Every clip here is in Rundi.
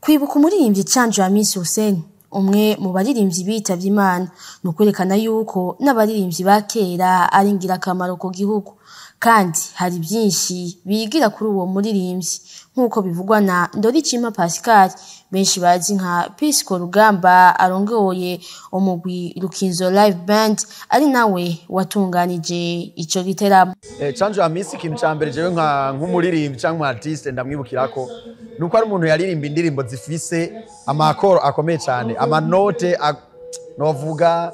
Kwibuka umuririmbyi Canjo Amisi Hussein, umwe mu baririmbyi bitavye Imana, ni ukwerekana yuko n'abaririmbyi ba kera ari ingirakamaro ku gihugu, kandi hari byinshi bigira kuri uwo muririmbyi, nk'uko bivugwa na Ndoricima Pascal, benshi bazi nka Pisco Rugamba, arongoye umugwi Rukinzo Live Band, ari nawe watunganije ico giteramo. Canjo Amisi, ikintu ca mbere jewe nka nk'umuririmbyi canke artiste ndamwibukirako nuko ari umuntu yaririmba indirimbo zifise amakoro akomeye cyane, amanote novuga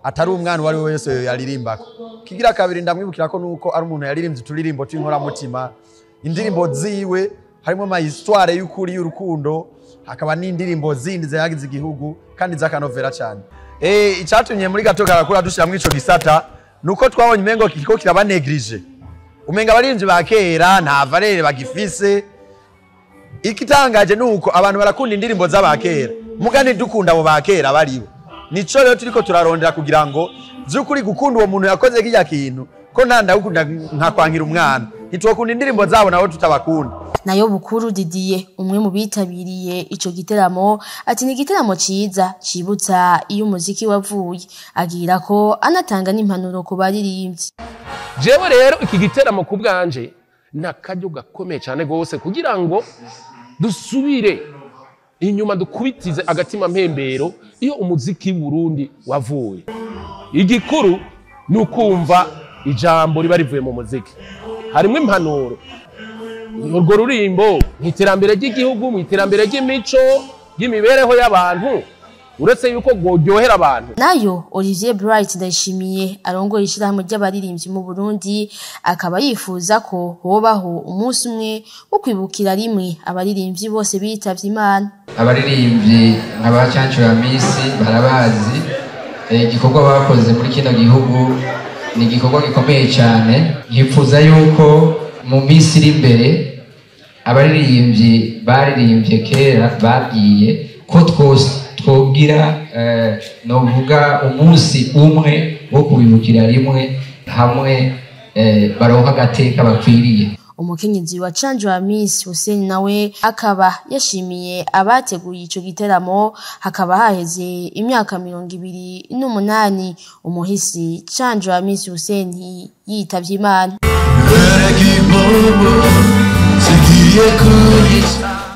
atari umwana uwo ari we wese yaririmbako. Kigira kabiri ndamwibukirako nuko ari umuntu yaririmbye uturirimbo tw'inkoramutima. Indirimbo ziwe harimo ama histoire y'ukuri y'urukundo, hakaba n'indirimbo zindi zihagize igihugu kandi z'akanovera cyane. Icatumye muri Gato Karakura dushiramwo ico gisata nuko twabonye umengo kiriko kiraba négligé, umenga abaririmbyi ba kera nta valeur bagifise. Ikitangaje nuko abantu barakunda indirimbo z'abakera, muga ntidukunda abo bakera baribo. Nico rero turiko turarondera, kugira ngo vy'ukuri gukunda uwo muntu yakoze kirya kintu, ko nta ndagukunda nkakwankira umwana, ntitwokunda indirimbo zabo nabo tutabakunda. Nayo Bukuru Didier, umwe mu bitabiriye ico giteramo, ati ni igiteramo ciza cibutsa iyo umuziki wavuye, agira ko anatanga n'impanuro ku baririmbyi. Jewe rero iki giteramo ku bwanje ni akaryo gakomeye cyane rwose kugira ngo dusubire inyuma, dukubitize agatima mpembero iyo umuziki w'Uburundi wavuye. Igikuru ni ukumva ijambo riba rivuye mu muziki, harimo impanuro, urwo rurimbo mu iterambere ry'igihugu, mu iterambere ry'imico, ry'imibereho y'abantu, uretse yuko rworyohera abantu. Nayo Olivier Bright Ndayishimiye, arongoye ishirahamwe ry'abaririmbyi mu Burundi, akaba yifuza ko hobaho umunsi umwe wo kwibukira rimwe abaririmbyi bose bitavye Imana. Abaririmbyi nka ba Canjo Amisi barabazi igikorwa bakoze muri kino gihugu, ni igikorwa gikomeye cyane. Nkifuza yuko mu minsi iri imbere abaririmbyi baririmbye kera bagiye ko twose twogira novuga umunsi umwe wo kubibukira rimwe hamwe, baronka agateka bakwiriye. Umukenyezi wa Canjo Amisi Hussein nawe akaba yashimiye abateguye ico giteramo. Hakaba haheze imyaka 28 umuhisi Canjo Amisi Hussein yitavye Imana. Erega imbobo zigiye kuyica.